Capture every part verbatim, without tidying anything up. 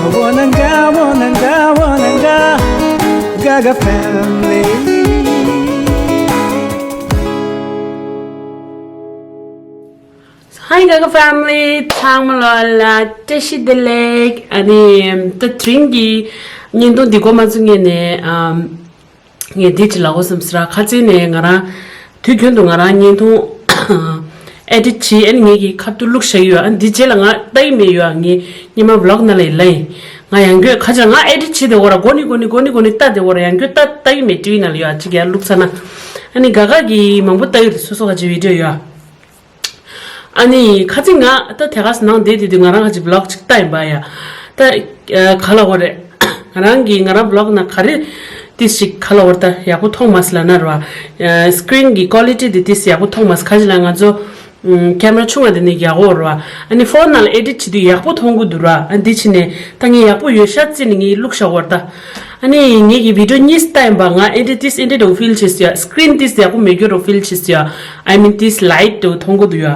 Wananga, wananga, wananga, Gaga family. Hi Gaga family, ཚང་མ་ལོ་ལ་བཀྲ་ཤིས་བདེ་ལེགས། ཨ་ནི་ད་དེ་རིང་གི་བརྙན་ཐུང་འདི་འགོ་མ་ཚུགས་སྔོན་ནས་ཨམ། ངས་འདི་ཅིག་ལབ་དགོས་བསམ་སོང་ར། ཁ་སང་ནས་ང་རང་དུས་རྒྱུན་དུ་ང་རང་བརྙན་ཐུང་ཨེ་ཌིཊ་བྱེད། ཨ་ནི་ངེད་ཀྱི་ཁ་ཐུག་བླུགས་བཞག་ཡོད། ཨ་ནི་འདི་རྗེས་ལ་ང་ལྟ་ཡི་མེད་ཡོད། ངས་སྔོན་མ་བི་ལོག་ནང་ལ་ཡི་ལ་ཡིན། ང་ཡང་སྐྱར་ཁ་ཆ་ང་ཨེ་ཌིཊ་བྱེད་དེ་འོ་ར་འགོ་ནས་འགོ་ནས་འགོ་ནས་འགོ་ནས་ལྟ་དེ་འོ་ར་ཡང་སྐྱར་ལྟ་ལྟ་ཡི་མེད། ཊི་ཝི་ནང་ལ་ཡོད། ཨ་ཅིག་ཡར་བླུགས་ཚར་ན། ཨ་ནི་ག་ག་གི་མང་པོ་ལྟ་ཡོད་རེད། སོ་སོ་ག་ཅིག་བི་ཌིའོ་ཡོད། ཨ་ནི་ཁ་ཚིག་ང་ད་དེ་ག་ས་ནང་བསྡད་དེ་དུས་ང་རང་ཁ་ཅིག་བི་ལོག་ཅིག་ལྟ་ཡིན་པ་ཡ། ད་ག་ལ་བ་རེད། ང་རང་གིས་ང་རང་བི་ལོག་ནང་ག་རེ་ཏིས་ཅིག་ག་ལ་བར་ད་ཡག་པོ་མཐོང་མ་སི་ལ་ན་ར་བ། སི་ཀི་རིན་གི་ཀོ་ལི་ཊི་དེ་ཏིས་ཡག་པོ་མཐོང་མ་སི། ཁ་ཅིག་ལ་ང་ཚོ་ཀེམ་ར་ཆུང་བ་དེ་ནི་ཡག་པོ་ར་བ། ཨ་ནི་ཕོན་ནང་ལ་ཨེ་ཌིཊ་བྱེད་དུས་ཡག་པོ་མཐོང་གི་འདུག་ར། ཨ་འདི་ཕྱིན་ནས་ད་ངས་ཡག་པོ་ཡོད་ཤ་རྩི་ནས་ངས་བླུགས་བཞག་བར་ད། ཨ་ནི་ངེད་ཀྱི་བི་ཌིའོ་གཉིས་ལྟ་ཡིན་པ། ང་ཨེ་འདྲ་ཏིས་ཨེ་འདྲ་འདྲ་བོ་ཕིལ་བྱེད་སྲིད་ཡ། སི་ཀི་རིན་ཏིས་ཡག་པོ་མེད་རྒྱུ་འདྲ་བོ་ཕིལ་བྱེད་སྲིད་ཡ། ཨའི་མིན་ཏིས་ལའིཊ་འདྲ་བོ་མཐོང་གི་འདུག་ཡ།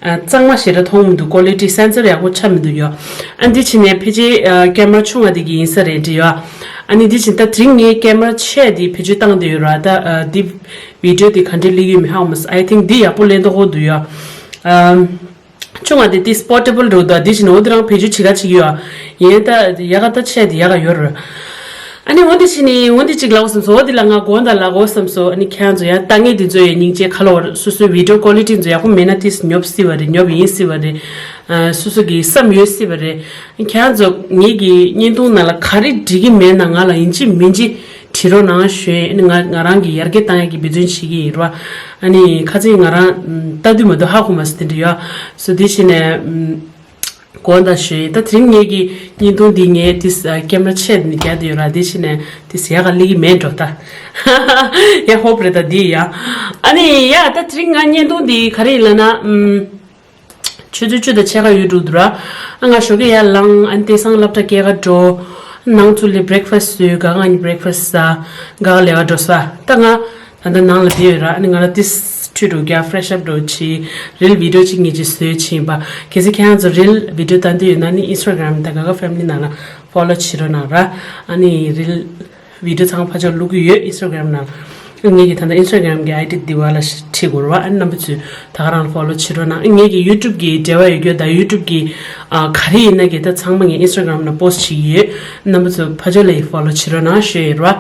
ཨ་གཙང་མ་ཞེ་དྲག་མཐོང་མི་འདུག་ཀོ་ལི་ཊི་སེན་སར་ཡག་པོ་ཆགས་མི་འདུག་ཡ། ཨ་འདི་ཕྱིན་ནས་ཕལ་ཆེར་ཨ་ཀེམ་ར་ཆུང་བ་དེ་གི་ཡིན་ས་རེད་འདྲི་ཡ། ཨ་ནི་འདི་ཕྱིན་ད་དེ་རིང་ངས་ཀེམ་ར་ཆེ་དེ་བེད་སྤྱོད་བཏང་བསྡད་ཡོད་ར། ད་ཨ་འདི་བི་ཌིའོ་དེ་ག་འདྲ་སླེབས་ཡོད་མེད་ཧ་གོ་མ་སོང་། ཨའི་ཐིང་འདི་ཡག་པོ་སླེབས་མདོག་ཁ་པོ་འདུག་ཡ། ཨ། ཆུང་བ་དེ་ཏིས་པོར་ཊེ་བལ་འདྲ་བོ་འདུག་དེ་བཞིན་འོ་དེ་རང་བེད་སྤྱོད་བྱེད་ག་བྱེད་ཀྱི་ཡོད། ཡིན་ད་ཡག་ག་ད་ཆེ་དེ་ཡག་ག་ཡོད་རེད། ཨ་ནི་འོ་དེ་བཞིན་ནི་འོ་དེ་གཅིག་ལབ་དགོས་བསམ་སོང་། འོ་དེ་ལ་ང་དགོངས་དག་ལབ་དགོས་བསམ་སོང་། ཨ་ནི་ཁྱེད་རང་ཚོ་ཡང་ལྟ་མཁན་དེ་ཚོ་ཡི་སྙིང་རྗེ། ག་ལ་བར་སོ་སོའི་བི་ཌིའོ་ཀོ་ལི་ཊི་ཚོ་ཡག་པོ་མེད་ན་ཏིས་ཉོབ་སྲིད་པ་རེད། ཉོབ་ཡིན་སྲིད་པ་རེད། ཨ་སོ་སོ་གི་བསམ་ཡོད་སྲིད་པ་རེད། ཁྱེད་རང་ཚོ་ངེད་ཀྱི་བརྙན་ཐུང་ནང་ལ་ག་རེ་འགྲིག་གི་མེད་ན་ང་ལ་ཡིན་གཅིག་མིན་གཅིག་བྲིས་རོགས་གནང་ཞུ་ཡིན། ང་ང་རང་གི་ཡར་རྒྱས་བཏང་ཡག་གི་འབད་བརྩོན་བྱེད་ཀྱི་ཡིན་ར། ཨ་ནི་ཁ་ཚིག་ང་རང་ལྟ་དུས་མ་གཏོགས་ཧ་གོ་མ་སོང་དེ་འདྲ་ཡོད། སོ་དེ་བྱས་ནས་དགོངས་དག་ཞུ་ཡིན། ད་དེ་རིང་ངེད་ཀྱི་བརྙན་ཐུང་འདི་ངས་ཏིས་ཀེམ་ར་ཆེ་ནས་རྒྱག་དེ་ཡོད་ར། དེ་བྱས་ནས་ཏིས་ཡག་ག་སླེབས་ཀྱི་མེད་འགྲོ་ད། ཡ་ཧོབ་རེད་ད་འདི་ཡ། ཨ་ནི་ཡ་ད་དེ་རིང་ང་བརྙན་ཐུང་འདི་ག་རེ་ཡིན་ལབ་ན་ཨུམ། ཆུ་ཚོད་བཅུ་དང་ཕྱེད་ཀ་ཡོལ་འགྲོ་འདུག་ར། ཨ་ང་ཞོགས་ཀས་ཡར་ལངས། ཨ་ནི་དེང་སང་སློབ་གྲྭ་སྐྱེལ་ག་འགྲོ། ནང་ཚུད་ལས་བྷི་རེག་ཕ་སི་བཟོས། ག་ང་གཉིས་བྷི་རེག་ཕ་སི་ཟ། ག་ལས་ཀ་འགྲོ་ས། ད་ང་ད་ལྟ་ནང་ལ་བསྡད་ཡོད་ར། ཨ་ནི་ང་ལ་ཏིས་ཁྲུས་འགྲོ་རྒྱ་ཕི་རེ་ཤི་ཨབ་འགྲོ་བྱེད། རིལ་བི་ཌིའོ་གཅིག་གཉིས་ཅིག་བཟོས་ཕྱིན་པ། གལ་སྲིད་ཁྱེད་རང་ཚོ་རིལ་བི་ཌིའོ་ལྟ་འདོད་ཡོད་ན་ནི་ཨིན་སི་ཊ་གྷ་རམ་དང་ག་ག་ཕེ་མི་ལི་ནང་ལ་ཕོ་ལོ་བྱེད་རོགས་གནང་ར། ཨ་ནི་རིལ་བི་ཌིའོ་ཚང་མ་ཕར་ཕྱོགས་བླུག་གི་ཡོད་ཨིན་སི་ཊ་གྷ་རམ་ནང་། ངེད་ཀྱི་ད་ལྟ་ཨིན་སི་ཊ་གྷ་རམ་གྱི་ཨའི་ཌི་འདི་བ་ལ་ཁྲིད་དགོས་རེད་བ། ཨ་ནི་རྣམ་པ་ཚོས་ད་ག་རང་ལ་ཕོ་ལོ་བྱེད་རོགས་གནང་། ངེད་ཀྱི་ཡུ་ཊུབ་ཀྱི་འབྲེལ་བ་ཡོད་རྒྱུ་དང་ཡུ་ཊུབ་ཀྱི་ཨ་ག་རེ་ཡིན་ན་གི་ད་ཚང་མ་ངས་ཨིན་སི་ཊ་གྷ་རམ་ནང་པོ་སི་ཊི་བྱེད་ཀྱི་ཡོད། རྣམ་པ་ཚོས་ཕར་ཕྱོགས་ལ་ཡི་ཕོ་ལོ་བྱེད་རོགས་གནང་ཞུ་ཡི་རེད་བ།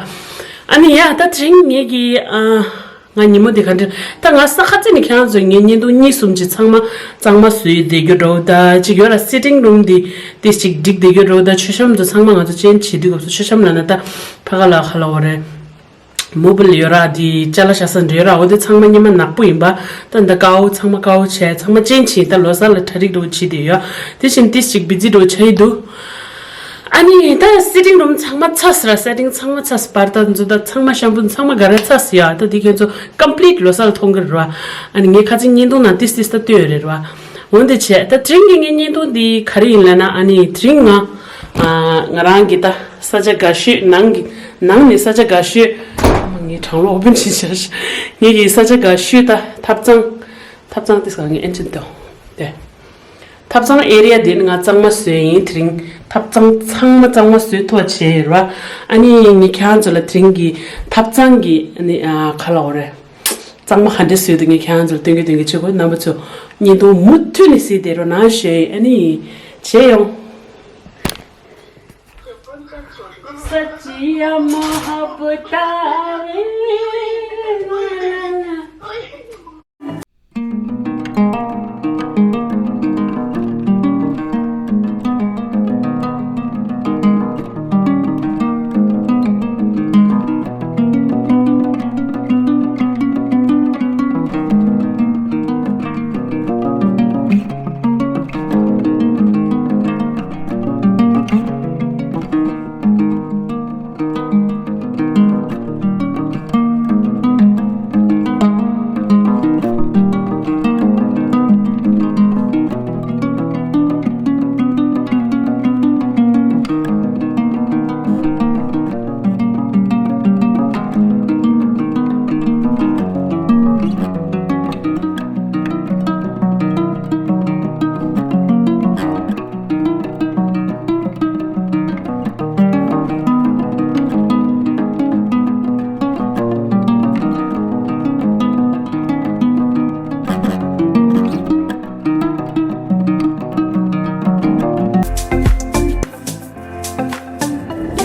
ཨ་ནི་ཡ་ད་དེ་རིང་ངེད་ཀྱི་ཨ། ང་ཉིན་མོ་འདི་ག་འདྲ། ད་ང་ས་ཁ་རྩེ་ནས་ཁྱེད་རང་ཚོ་ངའི་བརྙན་ཐུང་གཉིས་གསུམ་ཅིག་ཚང་མ་གཙང་མ་བཟོས་བསྡད་རྒྱུ་འདྲ་བོ་ད་ཅིག་ཡོད་ར། སི་ཊིང་རུམ་འདི་ཏིས་ཅིག་སྒྲིག་བསྡད་རྒྱུ་འདྲ་བོ་ད། མཆོད་བཤམས་ཚོ་ཚང་མ་ང་ཚོ་ཅེན་ཇི་བྱེད་དུས་སྐབས་སུ་མཆོད་བཤམས་ལབ་ན་ད་ཕ་ག་ལ་ག་ལ་བ་རེད། མོ་བིལ་ཡོད་ར། འདི་ཅ་ལག་བཞག་ས་འདྲ་ཡོད་ར། འོ་དེ་ཚང་མ་སྔོན་མ་ནག་པོ་ཡིན་པ། ད་འདི་ཀའོ་ཚང་མ་ཀའོ་བྱས་ཚང་མ་ཅེན་ཇི་བྱས། ད་ལོ་གསར་ལ་གྲ་སྒྲིག་འདྲ་བོ་བྱེད་བསྡད་ཡོད། དེ་བཞིན་ཏིས་ཅིག་བི་ཛི་འདྲ་བོ་ཆགས་ཡི་འདུག་ཨ་ནི་ད་སི་ཊིང་རུམ་ཚང་མ་ཚར་སོང་ར། སེ་ཊིང་ཚང་མ་ཚར་སོང་། པར་ད་འཛུལ་ད་ཚང་མ་ཤམ་པུ་ཚང་མ་ག་རེ་ཚར་སོང་ཡ། ད་འདི་ཁྱོད་ཚོ་ཀམ་པི་ལིཊ་ལོ་གསར་ལ་མཐོང་གི་རེད་བ། ཨ་ནི་ངས་ཁ་ཚིག་བརྙན་ཐུང་ནང་ཏིས་ཏིས་ད་ལྟོས་ཡོད་རེད་བ། འོན་ཏེ་བྱས་ད་དེ་རིང་གི་ངའི་བརྙན་ཐུང་འདི་ག་རེ་ཡིན་ལབ་ན། ཨ་ནི་དེ་རིང་ང་ཨ་ང་རང་གི་ད་ས་ཆ་དགའ་ཤོས་ནང་གི་ནང་ནས་ས་ཆ་དགའ་ཤོས། ཨ་མ་ངའི་གྲང་རླུང་ཨོ་བེན་བྱས་བཞག་ངེད་ཀྱི་ས་ཆ་དགའ་ཤོས་ད་ཐབ་ཚང་། ཐབ་ཚང་ཏིས་ག་ངའི་ཨེན་ཇིན་དང་དེ། ཐབ་ཚང་ཨེ་རི་ཡ་དེ་ནི་ང་གཙང་མ་བཟོས་ཡིན། དེ་རིང་ཐབ་ཚང་ཚང་མ་གཙང་མ་བཟོས་ཐུབ་པ་བྱས་ཡོད་ར། ཨ་ནི་ངས་ཁྱེད་རང་ཚོ་ལ་དེ་རིང་གི་ཐབ་ཚང་གི་ཨ་ནི་ཨ་ག་ལ་འོ་རེད། གཙང་མ་ག་འདྲས་བཟོས་འདུག་ངས་ཁྱེད་རང་ཚོ་ལ་སྟོན་གི་སྟོན་གི་བྱེད་དགོས། རྣམ་པ་ཚོ་བརྙན་ཐུང་མུ་མཐུད་ནས་གཟིགས་བསྡད་རོགས་གནང་ཞུ་ཡིན། ཨ་ནི་བྱས་ཡོང་།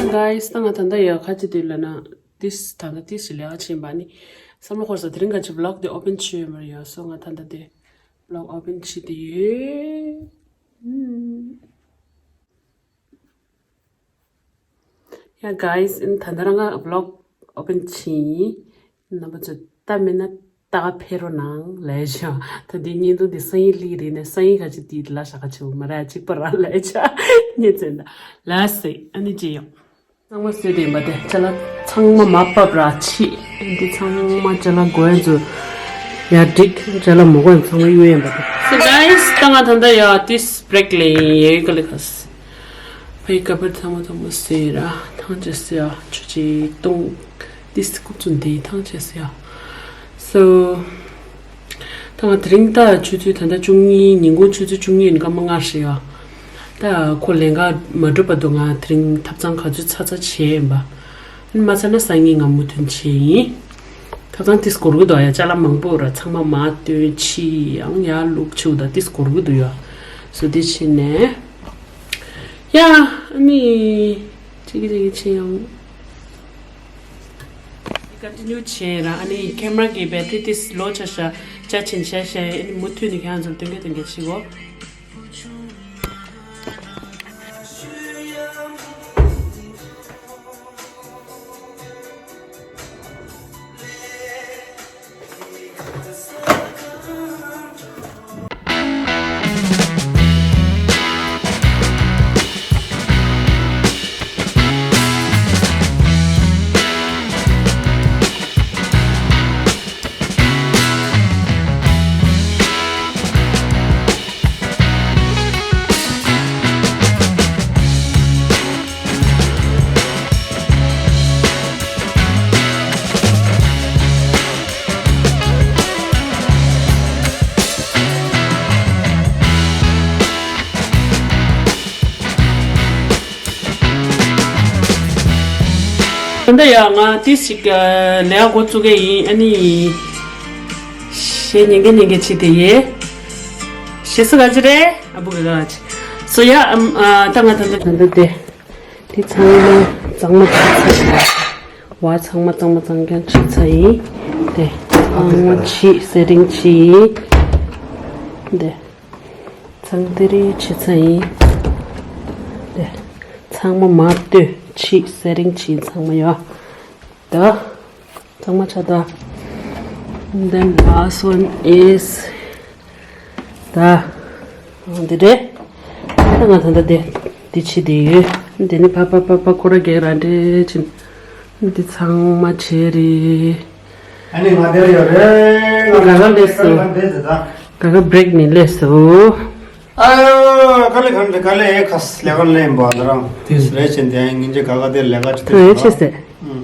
Guys, ད་ང་ད་ལྟ་ཡ་ཁ་ཅིག་དེ་ལ་ན། This ད་ལྟ་this ལས་ཀ་བྱེད་པ་ནི། བསམ་བློ་འཁོར་ས་དེ་རིང་ག་ཅིག་vlog དེ་open བྱེད་ཡོད་མ་རེད་ཡ། So ང་ད་ལྟ་དེ་vlog open བྱེད་དེ་ཡོད། ཡ་guys, ད་ལྟ་རང་ང་vlog open བྱེད་ཡིན། རྣམ་པ་ཚོ་ལྟ་མེད་ན་ལྟ་ག་ཕེབས་རོགས་གནང་ལབ་བྱས། ད་འདི་བརྙན་ཐུང་འདི་སང་ཉིན་སླེབས་རེད་ནས། སང་ཉིན་ག་ཅིག་དེ་ལ་ཤ་ཁ་ཆེ་བོ་མ་ར་གཅིག་པ་ར་ལབ་བྱས་ཉེ་ཚན་ད་ལ་སེ་ཨ་ནི་ཅི་ཡོང་། ཚང་མ་བཟོས་དེ་ཡིན་པ་དེ་ཅ་ལག་ཚང་མ་མ་བབས་ར་ཕྱིས། འདི་ཚང་མ་ཅ་ལག་དགོས་ཡ་ཚོ་ཡ་འགྲིག་ཅ་ལག་མ་དགོས་ཡ་ཚང་མ་གཡུག་ཡིན་པ་དེ། So guys, ད་ང་ད་ལྟ་ཡ་this break ལ་ཡིན་ཡོད་ག་ལེ་ཁ་སི། ཕའི་ཀ་པར་ཚང་མ་ཚང་མ་བཟོས་ར་ཐང་ཆད་སི་ཡ་ཆུ་ཆེ་གཏོང་། ཏིས་ཀུ་ཚུན་དེ་ཐང་ཆད་སི་ཡ། So ད་ང་དེ་རིང་ད་ཆུ་ཚོད་ད་ལྟ་བཅུ་གཉིས། ཉིན་གུང་ཆུ་ཚོད་བཅུ་གཉིས་ཡིན། སྐར་མ་ལྔ་རེད་ཡ། ད་ཁོ་ལས་ཀ་མ་གྲུབ་བར་དུ་ང་དེ་རིང་ཐབ་ཚང་ག་ཚོད་ཚ་ཚ་བྱས་ཡིན་པ། ཨ་ནི་མ་ཚར་ན་སང་ཉིན་ང་མུ་མཐུད་བྱས་ཡིན། ཐབ་ཚང་ཏིས་འགོར་གི་འདུག་ཡ། ཅ་ལག་མང་པོ་ར་ཚང་མ་མ་བཏོན་ཕྱིས་ཡང་ཡ་ལུག་ཆུ་ད་ཏིས་འགོར་གི་འདུག་ཡ། So དེ་བྱས་ནས། ཡ། ཨ་ནི། ཅིག་ཅིག་ཆེ་ཡང་། ཀོན་ཊི་ནིའུ་བྱས་ར། ཨ་ནི་ཁེམ་ར་གི་བེ་ཊི་རི་ཏིས་ལོ་ཆ་ཤ་ཆ་ཆེན་ཤ་ཤ། ཨ་ནི་མུ་མཐུད་ནས་ཁྱེད་རང་ཚོར་སྟོན་གི་སྟོན་གི་བྱེད་གོ། ད་ལྟ་ཡ་ང་ཏིས་ཞིག་ལས་ཀ་འགོ་བཙུགས་གི་ཡིན། ཨ་ནི། ཞེ་ཉན་གི་ཉན་གི་བྱེད་དེ་ཡེ། ཞེ་སུ་ག་ཅི་རེད། ཨ་བུ་ག་ག་ཅི། སོ་ཡ། ཨམ། ཨ། ད་ང་ད་ལྟ་ད་ལྟ་དེ། དེ་ཚང་མ་གཙང་མ་བྱས་ཚར་ཡིན། བ་ཚང་མ་གཙང་མ་གཙང་རྐྱང་བྱས་ཚར་ཡིན། དེ་ཚང་མ་ཕྱིས་སེ་ཊིང་བྱས་ཡིན། དེ་ཚང་དེ་རིང་བྱས་ཚར་ཡིན། དེ་ཚང་མ་མ་ལྟོས་ཕྱིས་སེ་ཊིང་བྱས་ཡིན་ཚང་མ་ཡོད། ད། ཚང་མ་ཆ་ད། Then last one is ད། འདི་རེད། ད་ང་ད་ལྟ་དེ་འདི་ཕྱི་དེ་ཡོད། འདི་ནི་ཕ་ཕ་ཕ་ཕ་ཁོ་ར་རྒྱག་ར་འདྲེ་ཕྱིན། འདི་ཚང་མ་བྱས་རེད། ཨ་ནི་ང་འདིར་ཡོད་རེད། ང་ག་ག་སླེབས་སོང་། ང་འདིར་ཟེར་ད། ག་ག་བྷི་རེག་ནས་སླེབས་སོང་། ཨ་ཡོ། དཀའ་ལས་ཁག་འདི་དཀའ་ལས་ཁག་ལས་ཀ་ལས་འབའ་འདི་རང་དེ་རེད་ཕྱིན། དེ་ཡང་ངེད་ཀྱི་ག་ག་དེ་ལས་ཀ་ཅི་ཐུབ་ཨ་ཡོད་ཕྱིན་ཟེར། ཨུ།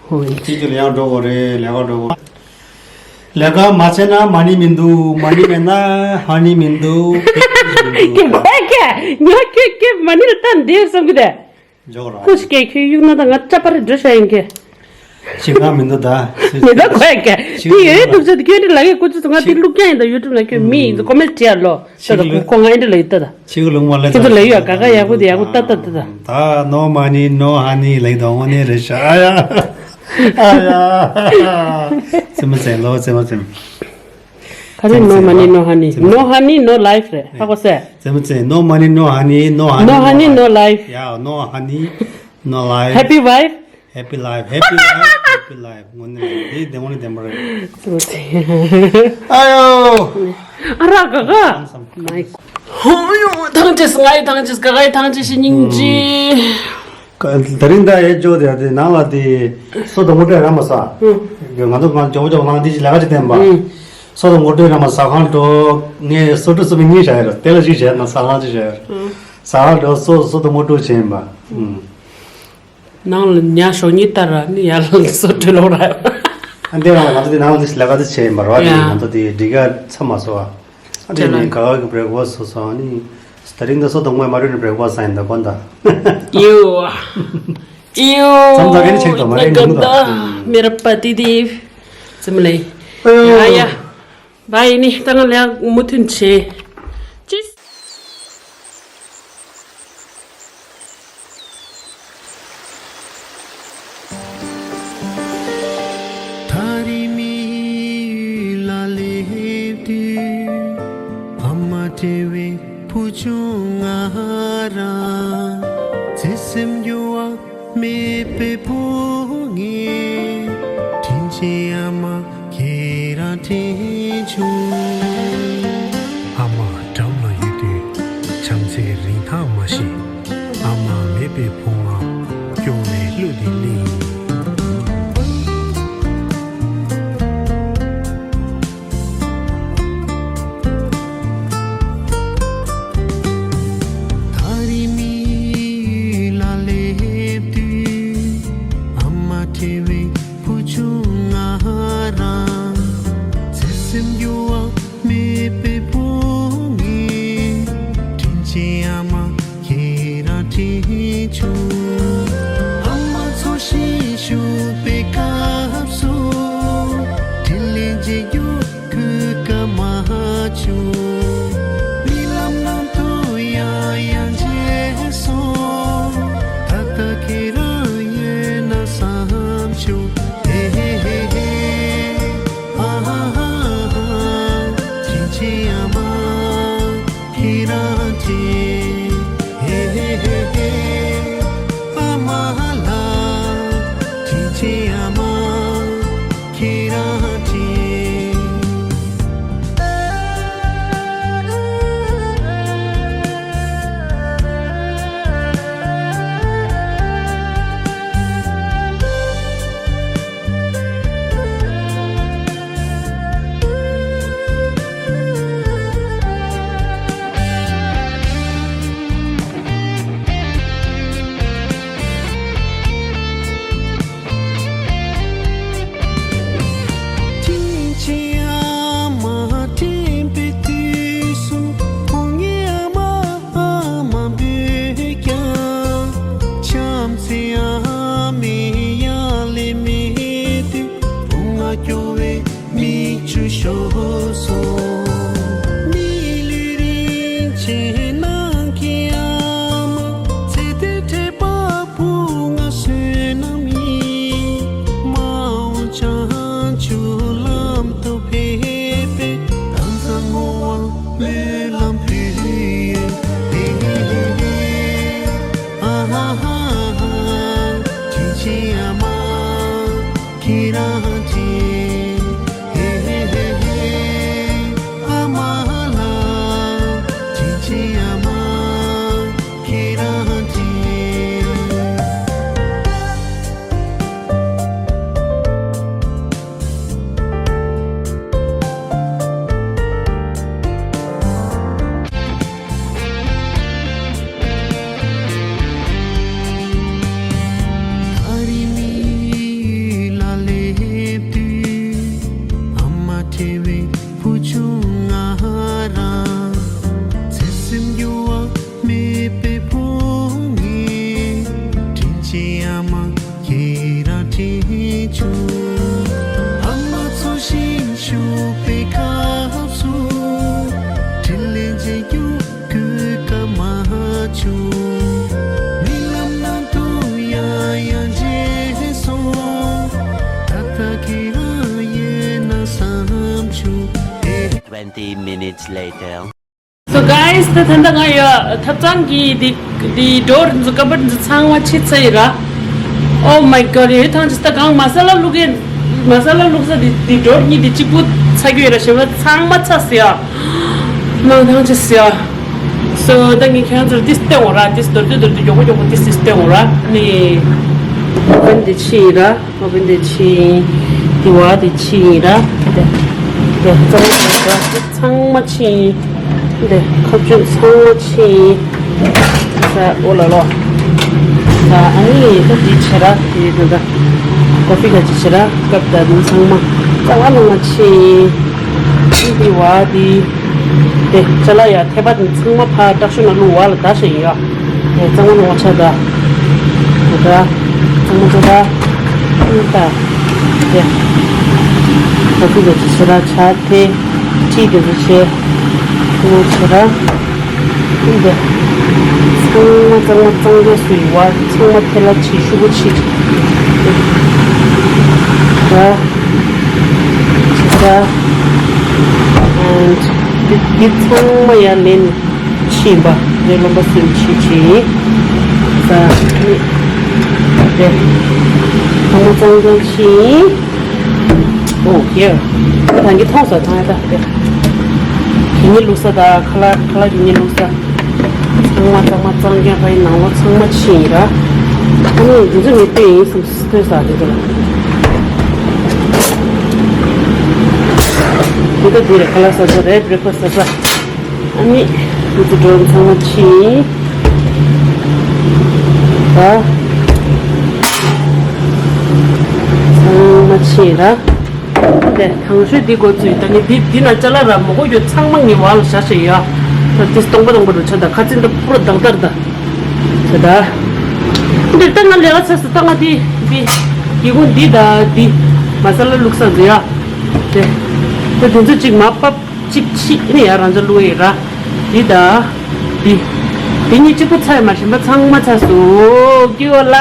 ཧོ་ཡིན། ཁྱེད་ཀྱི་ལས་ཀ་འགྲོ་དགོས་རེད། ལས་ཀ་འགྲོ་དགོས། ལས་ཀ་མ་བྱས་ན་མ་ནི་མི་འདུག་མ་ནི་མེད་ན་ཧ་ནི་མི་འདུག་ཁྱེད་ཁོས་ཀྱ་ཉོ་ཁྱོད་ཁྱོད་མ་ནི་ལ་ལྟ་འདི་བསམ་གི་དེ། འཇོག་ར། ཁོས་ཀྱ་ཁྱོད་གཡུག་ན་ད་ང་ཅག་པ་རེ་འགྲོ་ཤ་ཡིན་གྱི། ཅི་གང་མི་འདུག་ད། མི་ད་ཁོས་ཀྱ་ཅི་དེ་ཡོད་ཡོད་འདུག་ཅེས་དེ་ཁྱོད་འདི་ལ་ཡོད་ཁོ་ཚོ་ང་དེ་ལུག་ཀྱང་ཡིན་ད། ཡུ་ཊུབ་ན་ཁྱོད་མི་ཡིན་ད་ཀོ་མེན་ཊི་བྲིས་ཡ་ལོ། ཅི་ལུག་ཁོ་ང་ཨེ་འདྲ་ལ་ཡོད་ད་ད། ཅིག་ལུང་མ་ལ་ཁྱེད་ཚོ་ལ་ཡོད་ཡ་ག་ག་ཡག་པོ་དེ་ཡག་པོ་ཏག་ཏག་ཏག་ཏག་ད་no money no honey ལ་ཡོད་དོ་ངོ་ནས་རེད་ཤག་ཨ་ཡ། ཨ་ཡ། ཙེ་མ་ཙེ་ལོ་ཙེ་མ་ཙེ། ག་རེ་no money no honey no honey no life རེད་ཧ་གོ་སེ། ཙེ་མ་ཙེ no money no honey no honey no honey no life ཡ་no honey no life happy wife Happy life, happy life, happy life. ངོ་ནས་འདི་བདེ་མོ་ནི་བདེ་མོ་རེད། ཨ་ཡོ། ཨ་ར་ག་ག་ཧོ་ཡོ་ཐང་ཅེས་ང་ཡི་ཐང་ཅེས་ག་ག་ཡི་ཐང་ཅེས་ཤི་སྙིང་རྗེ། ད་རིང་ད་ཡེ་ཇོ་དེ་དེ་ནང་ལ་དེ་སོ་དང་མོ་ཊ་ར་མ་ས། ང་ཚོ་ང་ཇོ་བོ་ཇོ་བོ་ནང་དེ་ལས་ཀ་ཅིག་བསྟན་པ། སོ་དང་མོ་ཊ་ར་མ་ས་ཁང་འགྲོ་ངས་སོ་ཊུ་སོ་མི་གཉིས་བྱ་ཡ་ར་དེ་ལ་གཅིག་བྱས་ན་ས་ཁང་གཅིག་བྱ་ཡ་ར། ས་ཁང་འགྲོ་སོ་སོ་དང་མོ་ཊ་བྱས་ཡིན་པ། ནང་ལ་ཉ་ཞོགས་གཉིས་ལྟར་ར་ནི་ཡར་ལ་སོ་བྲོས་ལོག་ར། ཨ་འདི་རང་ལ་ང་ཚོ་འདི་ནང་ལ་འདི་ལས་ཀ་འདི་བྱས་ཡིན་པ་རེད་བ། འདི་ཡ། ང་ཚོ་འདི་འགྲིག་ག་ཚ་མ་སོ་བ། ཨ་འདི་ནི་ག་ག་གི་བྷི་རེག་ཕ་སི་སོ་སོ་ནི། ད་རིང་འདི་སོ་དང་མོས་མ་རུལ་ནི་བྷི་རེག་ཕ་སི་ཡིན་ད་གོ་ད། ཡོ། ཡོ། ཙམ་ཙམ་ག་ནི་ཆེག་ཏོ་མ་རེད་ནི་ད། མེ་ར་པ་ཏི་དི། ཙམ་ལེ། ཡ་ཡ། བ་ཡིན་ནི་ད་ང་ལས་མུ་མཐུད་བྱེད། ཅིས། བརྩེ་སེམས་འགྱུར་བ་མེད་པའི་བུ་ངས། དྲིན་ཆེན་ཨ་མ་ཁྱེད་རང་དྲིན་ཆེ། ཨ་མ་འགྲམ་ལ་ཡོད་དུས་བྱམས་བརྩེའི་རིན་ཐང་མ་ཤེས། ཨ་མ་མེད་པའི་བུ་ང་སྐྱོ་བའི་གླུ་འདི་གླེང་། ད་རེས་མི་ཡུལ་ལ་སླེབས་དུས། ཨ་མ་བྲལ་བའི་བུ་ཆུང་ང་རང་། བརྩེ་སེམས་འགྱུར་བ་མེད་པའི་བུ་ངས། དྲིན་ཆེན་ཨ་མ་ཁྱེད་རང་དྲིན་ཆེ། ཨ་མ་འཚོ་ཞིང་བཞུགས་པའི་སྐབས་སུ། དྲིན་ལན་འཇལ་རྒྱུ་གོ་སྐབས་མ་བྱུང་། རྨི་ལམ་ནང་དུ་ཡང་ཡང་མཇལ་སོང་། ད་ལྟ་ཁྱེད་རང་ཡོད་ན་བསམ་བྱུང་། ཧེ་ཧེ་ཧེ་ཧེ། ཨ་ཧ་ཧ་ཧ། དྲིན་ཆེན་ཨ་མ་ཁྱེད་རང་དྲིན། ཧེ་ཧེ་ཧེ་ཧེ། ཨ་མ་ལགས། དྲིན་ཆེན་ཨ་མ་ཁྱེད་རང་དྲིན། དྲིན་ཆེན་ཨ་མ་དྲན་པའི་དུས་སུ། ཁོང་གི་ཨ་མ་ཨ་མ་འབོད་ཀྱང་། བྱམས་བརྩེ་ཨ་མའི་ཡ་ལན་མེད་དུས། བུ་ང་སྐྱོ་བའི་མིག་ཆུ་ཤོར་སོང་། མི་ལུས་རིན་ཆེན་ནང་གི་ཨ་མ། ཚེ་འདིར་འཕྲད་པ་བུ་ང་བསོད་ནམས་ཡིན། མ་འོངས་བྱང་ཆུབ་ལམ་དུ་ཕེབས་པའི། ད་ལྟ་བསྔོ་བ་སྨོན་ལམ་ཕུལ་ཡོད། ཨ་ཧ་ཧ་ཧ། དྲིན་ཆེན་ཨ་མ་ཁྱེད་རང་དྲིན། ཧེ་ཧེ་ཧེ་ཧེ། ཨ་མ་ལགས། དྲིན་ཆེན་ཨ་མ་ཁྱེད་རང་དྲིན། ད་རེས་མི་ཡུལ་ལ་སླེབས་དུས། ཨ་མ་བྲལ་བའི་བུ་ཆུང་ང་རང་། བརྩེ་སེམས་འགྱུར་བ་མེད་པའི་བུ་ངས། དྲིན་ཆེན་ཨ་མ་ཁྱེད་རང་དྲིན་ཆེ། ཨ་མ་འཚོ་ཞིང་བཞུགས་པའི་སྐབས་སུ། དྲིན་ལན་འཇལ་རྒྱུ་གོ་སྐབས་མ་བྱུང་། རྨི་ལམ་ནང་དུ་ཡང་ཡང་མཇལ་སོང་། ད་ལྟ་ཁྱེད་རང་ཡོད་ན་བསམ་བྱུང་། ཨེ། Twenty minutes later. So guys, ད་ད་ལྟ་ང་ཡ་ཐབ་ཚང་གི་འདི་འདི་ཌོར་འཛུ་ཀ་བར་འཛུ་ཚང་མ་ཕྱེ་ཚར་ཡིན་ར། Oh my god, ཡོད་ཐང་ཅིག་ད་གང་མ་ས་ལ་བླུག་གི་མ་ས་ལ་བླུག་ས་འདི་འདི་ཌོར་གཉིས་འདི་གཅིག་པུ་ཚ་རྒྱུ་ཡོད་ར། ཞེ་བ་ཚང་མ་ཚ་ཟེར་ཡ། ནང་ཐང་ཅིག་ཟེར་ཡ། So ད་ངས་ཁྱེད་རང་ཚོར་ཏིས་སྟེར་འོང་ར། ཏིས་མདོར་བསྡུས་མདོར་བསྡུས་མགྱོགས་པོ་མགྱོགས་པོ་ཏིས་ཏིས་སྟེར་འོང་ར། ནི་ཨོ་བན་འདི་ཕྱེ་ཡིན་ར། ཨོ་བན་འདི་ཕྱེ་ཡིན། འདི་བ་འདི་ཕྱེ་ཡིན་ར། དེ་དེ་གཙང་མ་ར། ཚང་མ་ཕྱེ་ཡིན། འདི་ཁ་གཅོད་ཚང་མ་ཕྱེ་ཡིན། ས་ཨོ་ལ་ལོ། ས་ཨ་ནི་ད་འདི་བྱེད་ར། དེ་དེ་ད་ཀོ་ཧྥི་ག་ཅི་བྱེད་ར། སྐབས་ད་འདི་ཚང་མ་རྩ་བ་ནང་མ་ཕྱེ་ཡིན། འདི་བ་འདི་དེ་ཅ་ལག་ཡ་ཐེ་པ་འདི་ཚང་མ་ཕ་དྲག་ཤོས་ན་ལུ་བ་ལ་ད་ཤེས་ཡོད། ཨེ་གཙང་མ་ནང་བ་ཆ་ད། ད་གཙང་མ་ཆ་ད། ཨུ་ད། ཡ། ད་ཚིག་ད་ཅི་ཤ་ར་ཆ་ཐེ། ཁྲིད་དེ་ཚོ་ཆེ། ཨུ་ཆ་ར། ཨུ་ད། གཙང་མ་གཙང་མ་གཙང་རྒྱ་སུ་ཡི་བ་གཙང་མ་ཐེ་ལ་ཆི་ཤུ་གུ་ཆི། ད། ཆི་ས། And འདི་གཙང་མ་ཡ་ལེན། ཕྱིན་པ་རེ་ལོན་པ་སེམས་ཆེ་ཆེ་ཡིན། ས་ རེད། ཚང་མ་གཙང་གཙང་ཕྱིན། ཨོ་ཡེ། ད་གིན་མཐོང་སོང་། ཚང་མ་ད་དེ། གད་སྙིགས་བླུགས་ས་དང་ཁ་ལག་ཁ་ལག་གད་སྙིགས་བླུགས་ས། ཚང་མ་ཚང་མ་གཙང་རྐྱང་ཕ་ཡི་ནང་ལོགས་ཚང་མ་ཕྱིན་ཡིན་ར། ཨ་ནི་འདི་ཚོ་ངས་ལྟོས་ཡིན་བསམ་ལྟོས་ས་རེད་འདུག་ལ། འདི་ད་འདི་རེད། ཁ་ལག་ཟ་ས་རེད། བྷི་རེག་ཕ་སི་ཟ་ས། ཨ་ནི་འདི་ཚོ་འགྲོ་ཚང་མ་ཕྱིན། ད་ཚང་མ་ཕྱིན་ར། དེ་དང་ཤོས་འདི་འགོ་བཙུགས། ད་ནི་འདི་འདི་ན་ཅ་ལག་ར་མོ་གོ་ཡོད་ཚང་མ་ངའི་བར་ལ་བཞག་བཞག་ཡོད། ད་དེ་སྟོང་པ་སྟོང་པ་རུ་ཆ། ད་ཁ་ཚིག་ད་པུ་ར་དག་དར་ད། ད་ད་འདི་ད་ང་ལས་ཀ་ཚར་སོང་། ད་ང་འདི་འདི་ཡི་གུ་འདི་ད་འདི་མ་ས་ལ་བླུགས་ས་འདི་ཡ། དེ་ད་དེ་ཚོ་གཅིག་མ་པབ་གཅིག་ཕྱིས་ནི་ཡ་རང་ཚོ་བླུགས་ཡི་ར། འདི་ད་འདི་འདི་གཉིས་གཅིག་པུ་ཚར་མ་ཤེས་པ་ཚང་མ་ཚར་སོང་། སྐྱིད་པ་ལ།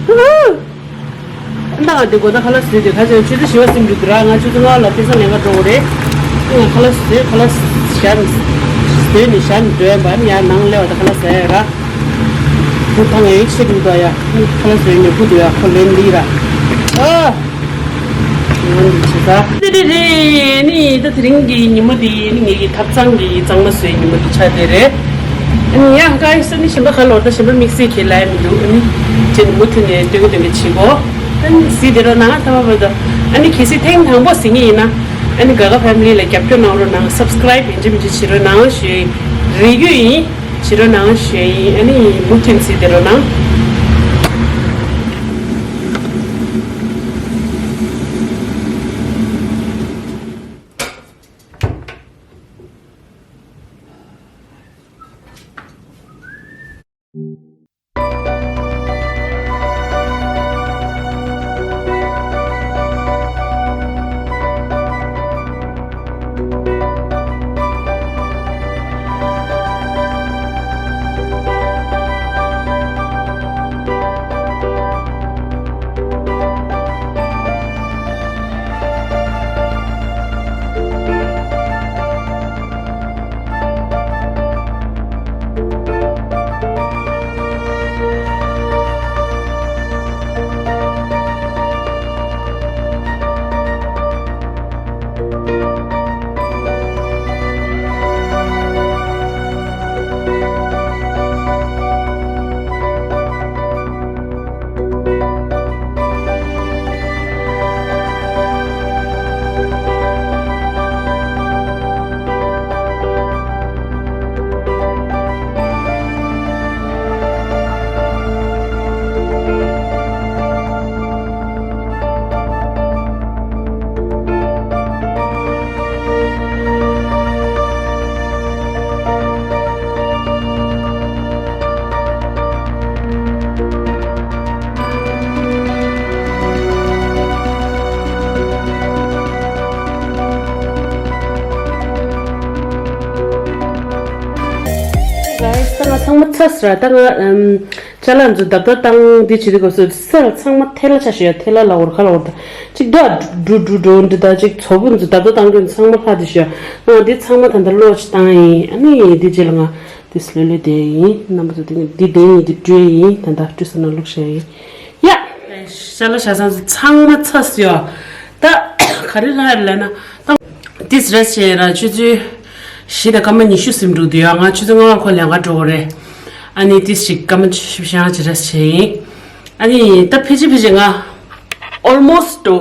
ཧུ་ཧུ། ཨ་ད་ང་དེ་གོ་ད་ཁ་ལག་ཟས་དེ་ཁ་ཆེ་ཆུ་ཚོད་བཞི་པ་ཟིན་འགྲོ་གི་ར། ང་ཆུ་ཚོད་ལྔ་ལ་ཕེ་ས་ལེན་ག་འགྲོ་གི་རེད། ང་ཁ་ལག་ཟས་ཁ་ལག་ཞག་ནས་ཟས་ནས་ཞག་ནས་འགྲོ་ཡ་བ་ནི་ཡ་ནང་ལས་བ་ད་ཁ་ལག་ཟས་ཡ་ར། ཁུ་ཐང་ཡ་ཡིག་ཆེད་འགྲོ་ད་ཡ། ཁ་ལག་ཟས་ཉོ་ཁུ་འདུག་ཡ། ཁོ་ལེན་ལི་ར། ཨ། ང་འདི་ཆེ་ས། དེ་རེད་རེད། ནི་ད་དེ་རིང་གི་ཉིན་མོ་དེ་ནི་ངེད་ཀྱི་ཐབ་ཚང་གི་གཙང་མ་བཟོའི་ཉིན་མོ་དེ་ཆགས་བསྡད་རེད། ཨ་ནི་ཡ་ཀའི་སི་ནི་གཞན་པ་ག་ལོར་ད་གཞན་པ་དམིགས་བསལ་གྱི་ལབ་ཡ་མི་འདུག་ཨ་ནི་ཅེ་ནི་མུ་མཐུད་ནས་སྟོན་གི་སྟོན་གི་བྱེད་དགོས། ཨ་ནི་གཟིགས་བསྡད་རོགས་གནང་། ཐ་མ་བར་དུ། ཨ་ནི་གལ་སྲིད་ཐེངས་དང་པོ་གཟིགས་ངེས་ཡིན་ན། ཨ་ནི་དགའ་དགའ་ཕེ་མི་ལི་ལ་རྒྱབ་སྐྱོར་གནང་རོགས་གནང་། སབ་སི་ཀི་རབ་ཡིན་གཅིག་མིན་གཅིག་བྱེད་རོགས་གནང་ཞུ་ཡིན། རེ་སྐུལ་ཡིན། བྱེད་རོགས་གནང་ཞུ་ཡིན། ཨ་ནི་མུ་མཐུད་གཟིགས་བསྡད་རོགས་གནང་། Guys, ད་ང་ཚང་མ་ཚར་སོང་ར། ད་ང་ཨམ། ཅ་ལག་ཚོ་བརྡབ་བརྡབ་བཏང་འདི་བྱེད་དུས་སྐབས་སུ་སེ་ལ་ཚང་མ་ཐལ་ལ་ཆ་ཞོ་ཡ། ཐལ་ལ་ལ་འོར་ཁ་ལ་འོར་ད་ཅིག་ད་འགྲུ་འགྲུ་འགྲོ་འདི་ད་ཅིག་ཚོ་བུ་ཚོ་བརྡབ་བརྡབ་བཏང་གི་ཚང་མ་ལྷག་འདི་ཞོ་ཡ། ཨ་འདི་ཚང་མ་ད་ད་ལོ་ཅིག་བཏང་ཡིན། ཨ་ནི་འདི་རྗེས་ལ་ང་འདི་སི་ལོས་ལོས་བསྡད་ཡིན། རྣམ་པ་ཚོ་འདི་འདི་བསྡད་ཡིན། འདི་སྤྲོད་ཡིན། ད་ད་སྤྲོད་ས་ན་བླུགས་བཞག་ཡིན། ཡ། ཤ་ལ་ཤ་ཚང་ཚང་མ་ཚ་སི་ཡོ། ད་ག་རེ་ལྷག་ལས་ན་ད། ཏིས་རེས་བྱས་ར་ཆུ་ཚོད་བཞི་དང་སྐར་མ་ཉི་ཤུ་ཟིན་འགྲོ་དུས་ཡང་ང་ཆུ་ཚོད་ལྔ་པར་ཁོ་ལས་ཀ་འགྲོ་གི་རེད། ཨ་ནི་ཏིས་ཞིག་སྐར་མ་བཅུ་བཞི་ཅིག་རེས་བྱས་ཡིན། ཨ་ནི་ད་ཕི་ཅི་ཕི་ཅི་ང་almost་འགྲོ།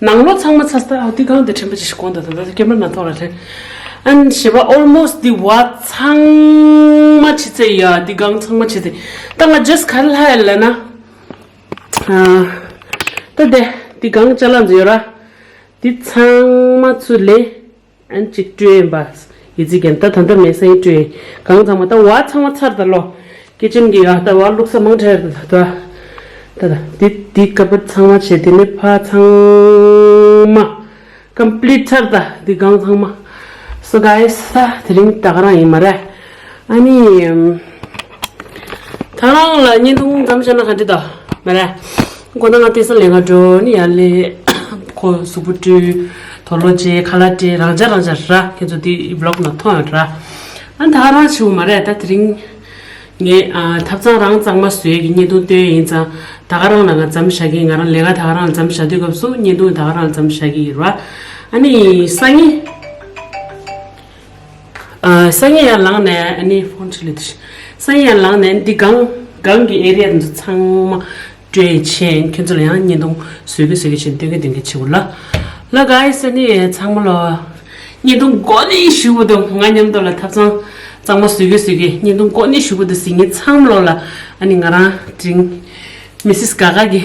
ནང་ལོགས་ཚང་མ་ཚ་ས། ཨ་འདི་གང་དེ་དྲན་པ་ཅིག་ཞིག་གོང་དུ་ད་ད་ཀེམ་ར་ནང་ཐོག་ལ་དྲན། ཨ་ནི་ཞེས་པ་almost་འདི་བ་ཚང་མ་ཕྱི་ཚེ་ཡ། འདི་གང་ཚང་མ་ཕྱི་ཚེ། ད་ང་just་ག་རེ་ལྷག་ཡ་ལ་ན། ཨ་ད་དེ་འདི་གང་ཅ་ལག་འཛུལ་ཡོད་ར། འདི་ཚང་མ་ཚུར་ལེན། ཨན་ཅིག་སྤྲོད་ཡིན་པ། ཡི་ཙི་རྒན་ད་ད་ལྟ་མེད་སེང་སྤྲོད་ཡིན། གང་ཚང་མ་ད་བ་ཚང་མ་ཚར་ད་ལོ། སྐྱེ་ཅན་གྱི་ཡ་ད་བ་བླུགས་ས་མང་དྲགས་ད་ད། ད་ད་འདི་འདི་ཀ་པར་ཚང་མ་བྱས། དེ་ནས་ཕ་ཚང་མ་complete་ཚར་ད། འདི་གང་ཚང་མ། So guys་ད་དེ་རིང་ད་ག་རང་ཡིན་མ་རེད། ཨ་ནི། ད་རང་ལ་བརྙན་ཐུང་ཙམ་བཤད་ན་ག་འདྲ་ད་མ་རེད། ཁོ་ན་ང་ཏེ་ས་ལེན་ག་འགྲོ་ནི་ཡ་ལེ། ཁོ་གཟུགས་པོ་བཀྲུས། དོ་ལོ་བྱས། ཁ་ལག་སྤྲད། རང་ཅག་རང་ཅག་ར། ཁྱེད་ཚོ་དེ་vlog་ནང་མཐོང་ཡོད་ར། ཨ་ད་ག་རང་བྱེད་དགོས་མ་རེད། ད་དེ་རིང་ ངས་ཨ་ཐབ་ཚང་རང་གཙང་མ་བཟོས་ཀྱི་བརྙན་ཐུང་སྟོན་ཡིན་ཙང་། ད་ག་རང་ལ་ང་མཚམས་བཞག་གི། ང་རང་ལས་ཀ་ད་ག་རང་ལ་མཚམས་བཞག་དུས་སྐབས་སུ་བརྙན་ཐུང་ད་ག་རང་ལ་མཚམས་བཞག་གི་ཡིན་ར། ཨ་ནི་སང་ཉིན། ཨ་སང་ཉིན་ཡར་ལངས་ནས་ཨ་ནི་ཕོན་ཁྲིད་ལས་དུ། སང་ཉིན་ཡར་ལངས་ནས་འདི་སྒང་སྒང་གི་ཨེ་རི་ཡ་འདི་ཚོ་ཚང་མ་སྤྲོད་ཆེན་ཁྱོད་ཚོ་ལ་ཡང་བརྙན་ཐུང་བཟོས་གི་བཟོས་གི་བྱེད་སྟོན་གི་སྟོན་གི་བྱེད་འོ་ལ། ལ་གའི་སི་ནི་ཚང་མ་ལོ། བརྙན་ཐུང་འགོ་ནས་གཞུག་བར་དུ་ང་མཉམ་དུ་ལ་ཐབ་ཚང་གཙང་མ་བཟོས་གི་བཟོས་གི་བརྙན་ཐུང་འགོ་ནས་གཞུག་བར་དུ་གཟིགས་མཁན་ཚང་མ་ལོ་ལ་ཨ་ནི་ང་རང་དྲིན་མི་སིས་ག་ག་གི་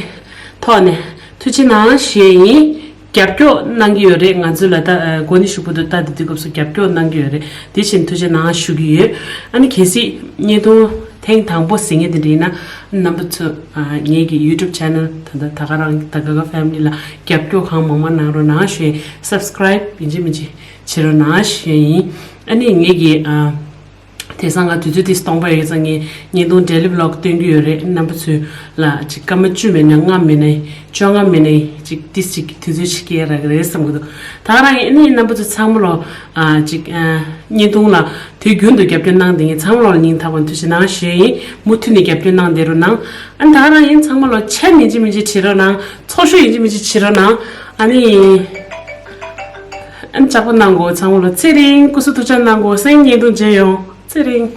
ཐོག་ནས་ཐུགས་རྗེ་གནང་ཞུ་ཡིན། རྒྱབ་སྐྱོར་གནང་གི་ཡོད་རེད། ང་ཚོ་ལ་ད་ཨ་འགོ་ནས་གཞུག་བར་དུ་ལྟ་དེ་དུས་སྐབས་སུ་རྒྱབ་སྐྱོར་གནང་གི་ཡོད་རེད། དེ་བཞིན་ཐུགས་རྗེ་གནང་ཞུ་གི་ཡོད། ཨ་ནི་གལ་སྲིད་བརྙན་ཐུང་ཐེངས་དང་པོ་གཟིགས་མཁན་དེ་འདྲ་ཡིན་ན་རྣམ་པ་ཚོ་ཨ་ངེད་ཀྱི་YouTube channel ད་ལྟ་ད་ག་རང་ད་ག་ག་family ལ་རྒྱབ་སྐྱོར་གང་མང་མང་གནང་རོགས་གནང་ཞུ་ཡིན། Subscribe ཡིན་གཅིག་མིན་གཅིག་བྱེད་རོགས་གནང་ཞུ་ཡིན། ཨ་ནི་ངེད་ཀྱི་ཨ་དེང་སང་ང་དུས་ཚོད་དེ་སྟོང་པ་ཡོད་ཙང་ངས་བརྙན་ཐུང་daily vlog སྟོན་གྱི་ཡོད་རེད། རྣམ་པ་ཚོས་ལ་ཅིག་སྐར་མ་བཅུ་མིན་ན་ལྔ་མིན་ན་བཅོ་ལྔ་མིན་ན་ཅིག་ཏིས་ཅིག་དུས་ཚོད་ཅིག་སྐྱེལ་རག་གི་རེད་བསམ་གི་འདུག་ད་རང་ཡིན་ནི་རྣམ་པ་ཚོ་ཚང་མ་ལོ་ཨ་ཅིག་ཨ་བརྙན་ཐུང་ལ་དུས་རྒྱུན་དུ་རྒྱབ་སྐྱོར་གནང་བསྡད་མཁན་ཚང་མ་ལོ་ལ་སྙིང་ཐག་པ་ནས་ཐུགས་རྗེ་གནང་ཞུ་ཡིན། མུ་མཐུད་ནས་རྒྱབ་སྐྱོར་གནང་བསྡད་རོགས་གནང་། ཨ་ད་རང་ཡིན་ཚང་མ་ལོ་ཆ་མིན་གཅིག་མིན་གཅིག་བྱེད་རོགས་གནང་། ཚོགས་ཞུགས་ཡིན་གཅིག་མིན་གཅིག་བྱེད་རོགས་གནང་། ཨ་ནི་ཨ་ནི་ལྕགས་པོ་གནང་གོ་ཚང་མ་ལོ་ཚེ་རིང་སྐུ་གཟུགས་ཐུགས་ཅག་གནང་གོ་སང་ཉིན་བརྙན་ཐུང་མཇལ་ཡོང་། ཚེ་རིང་།